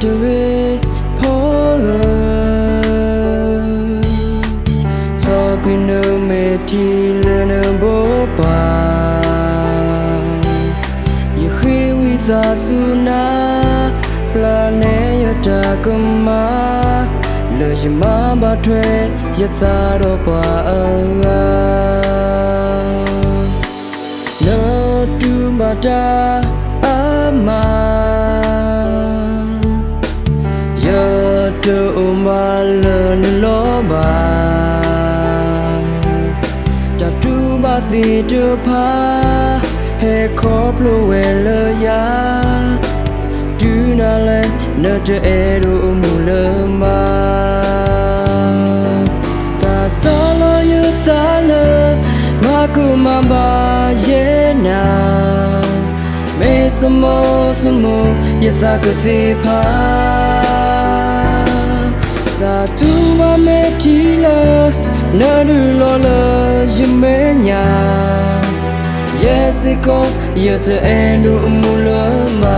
ဂ့ၤဖီဧၢ, ထီၣ်ကွံာ်နမဲာ်ထံလၢနဘိပှၤ, ယဃ့ဝံသးစူၤနၤ, ပျၢ်နဲယတၢ်ကမၣ်, လၢယမၤဘၣ်ထွဲယသးဒီးပှၤအဂၤ နတူၢ်ဘၣ်တၢ်အါမး, ယတအိၣ်မးလၢနလီၢ်ဘၣ်, တၢ်တူၢ်ဘၣ်သ့ၣ်တဖၣ် ဟဲခီဖျိဝဲလၢယၤ, တုၤနၤလဲၣ် နတအဲၣ်ဒိးအမူလၢၤမး သးစၢ်လီၤယသးလၢ မၤကမၣ်ဘၣ်ယဲနၤ, မ့ၢ်စမိၣ်စမိၣ်ယသးကသ့ၣ်ဖး, တၢ်တူၢ်ဘၣ်မဲာ်ထံလၢ နဒုးလီၤလၢယမဲာ်ညါ, ယဲစ့ၢ်ကီး ယတအဲၣ်ဒိးအမူလၢၤမး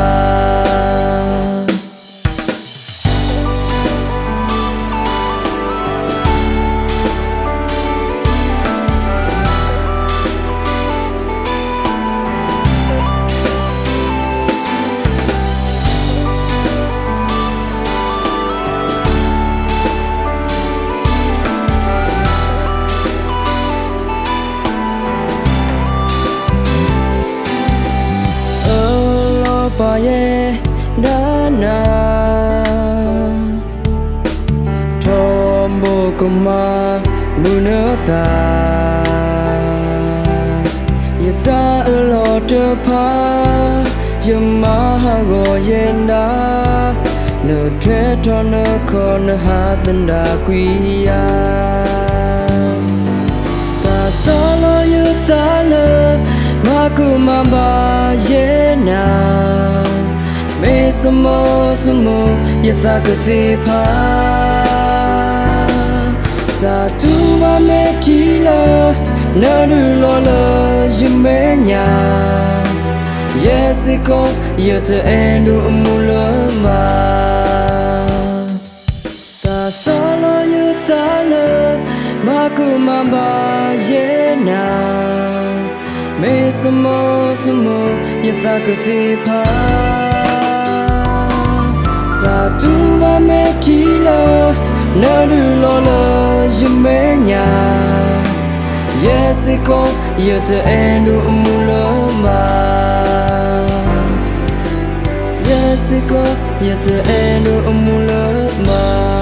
အၢၣ်လီၤပာ်ယဲဒၣ်နၤ, ထီဘိကမၤမုာ်နသး, ယတၢ်အၢၣ်လီၤတဖၣ် ယမၤဟးဂီၤယဲနၤ, နထွဲထီၣ်နခီၣ်နဟးသဒၣ်ကွံာ်ယၤ သးစၢ်လီၤယသးလၢ မၤကမၣ်ဘၣ်ယဲနၤ, မ့ၢ်စမိၣ်စမိၣ်ယသးကသ့ၣ်ဖး, တၢ်တူၢ်ဘၣ်မဲာ်ထံလၢ နဒုးလီၤလၢယမဲာ်ညါ, ယဲစ့ၢ်ကီး ယတအဲၣ်ဒိးအမူလၢၤမး သးစၢ်လီၤယသးလၢ မၤကမၣ်ဘၣ်ယဲနၤ, မ့ၢ်စမိၣ်စမိၣ်ယသးကသ့ၣ်ဖး, တၢ်တူၢ်ဘၣ်မဲာ်ထံလၢ နဒုးလီၤလၢယမဲာ်ညါ, ယဲစ့ၢ်ကီး ယတအဲၣ်ဒိးအမူလၢၤမး ယဲစ့ၢ်ကီး ယတအဲၣ်ဒိးအမူလၢၤမး